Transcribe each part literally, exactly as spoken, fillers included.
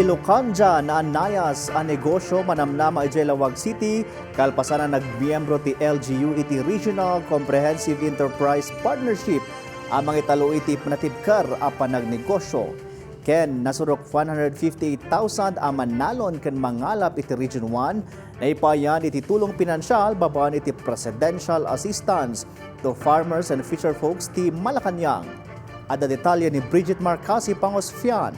Lucanja, naannayas a negosyo manamnama idiay Laoag City, kalpasan a nagmiyembro ti L G U iti Regional Comprehensive Enterprise Partnership a mangitalo iti natibker a panagnegosyo. Ken nasurok one hundred fifty-eight thousand a mannalon ken mangalap iti Region one, naipayan iti tulong pinansial babaen iti Presidential Assistance to Farmers and Fisher Folks ti Malacañang. Adda detalye ni Bridget Marcasi Pangosfian.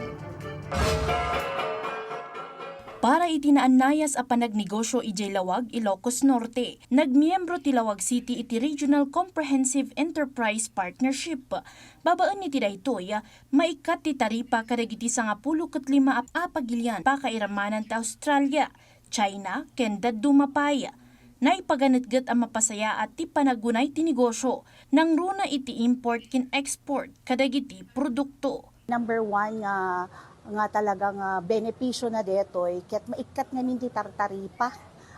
Para iti naannayas a panagnegosyo idiay Laoag, Ilocos Norte, nagmiyembro ti Laoag City iti Regional Comprehensive Enterprise Partnership. Babaen iti daytoy, maikkat ti taripa kadagiti sangapulo ket lima a, a pagilian pakairamanan ti Australia, China, ken dadduma pay. Naipaganetget a mapasayaat ti panagunay ti negosyo, nangruna iti import ken export kadagiti produkto. Number one nga, nga talagang, ah, benepisyo na detoy, ket maikkat ngamin ti tartaripa.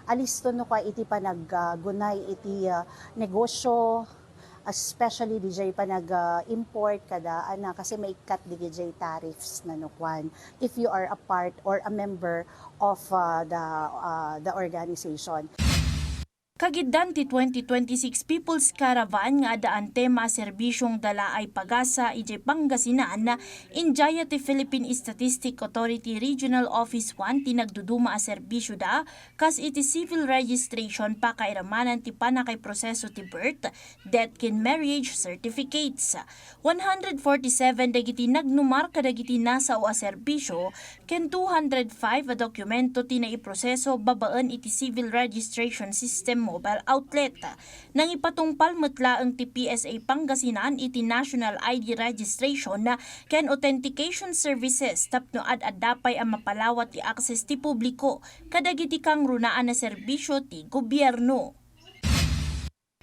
Alisto no kua iti panaggunay iti, ah, negosyo, especially didiay panag, ah, import kada, ana, kasi maikkat didiay tariffs na no kuan, if you are a part or a member of, ah, the, ah, the organization. Kagiddan ti twenty twenty-six People's Caravan nga addaan tema a serbisyong dalaay pagasa idiay Pangasinan, idiay ti Philippine Statistic Authority Regional Office one ti nagduduma a serbisyoda, kas iti civil registration pakairamanan ti pannakaiproseso ti birth, death ken marriage certificates. One hundred forty-seven dagiti nagnumar kadagiti nasao a serbisyo ken two hundred five a dokumento ti naiproseso babaen iti Civil Registration System Mobile Outlet. Nangipatungpal met laeng ti P S A Pangasinan iti National I D Registration ken Authentication Services tapno ad-adda pay a mapalawat ti akses ti publiko kadagiti kangrunaan a serbisyo ti gobierno.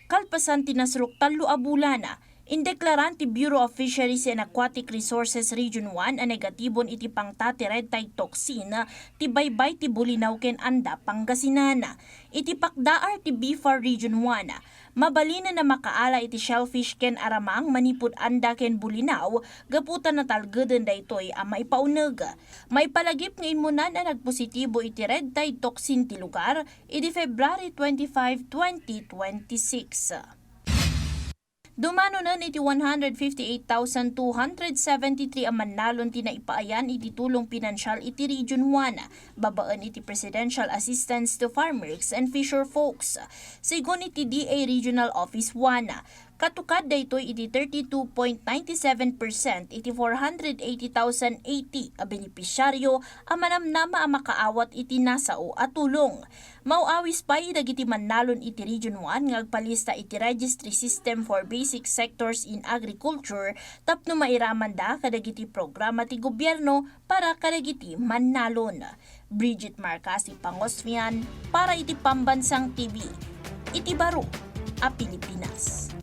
Kalpasan ti nasurok tallo a bulan, indeklaran ti Bureau of Fisheries and Aquatic Resources Region one a negatibon iti pangta ti red tide toxin ti baybay ti Bulinaw ken Anda, Pangasinan. Iti pakdaar ti BFAR Region one, mabalinen a makaala iti shellfish ken aramang manipud Anda ken Bulinaw gapu ta natalgeden daytoy a maipauneg. Maipalagip nga immunan a nagpositibo iti red tide toxin ti lugar idi February twenty-five, twenty twenty-six. Dumanonen iti one hundred fifty-eight thousand two hundred seventy-three a mannalon ti naipaayan iti tulong pinansial iti Region one, babaen iti Presidential Assistance to Farmers and Fisher Folks, sigun iti D A Regional Office one. Katukad daytoy iti thirty-two point nine seven percent iti four hundred eighty thousand eighty a benepisyaryo a manamnama a makaawat iti nasao a tulong. Maw-awis pay dagiti mannalon iti Region one nga agpalista iti Registry System for Basic Sectors in Agriculture tapno mairamanda kadagiti programa ti gobierno para kadagiti mannalon. Bridget Marcasi Pangosfian para iti Pambansang T V, iti baro a Pilipinas.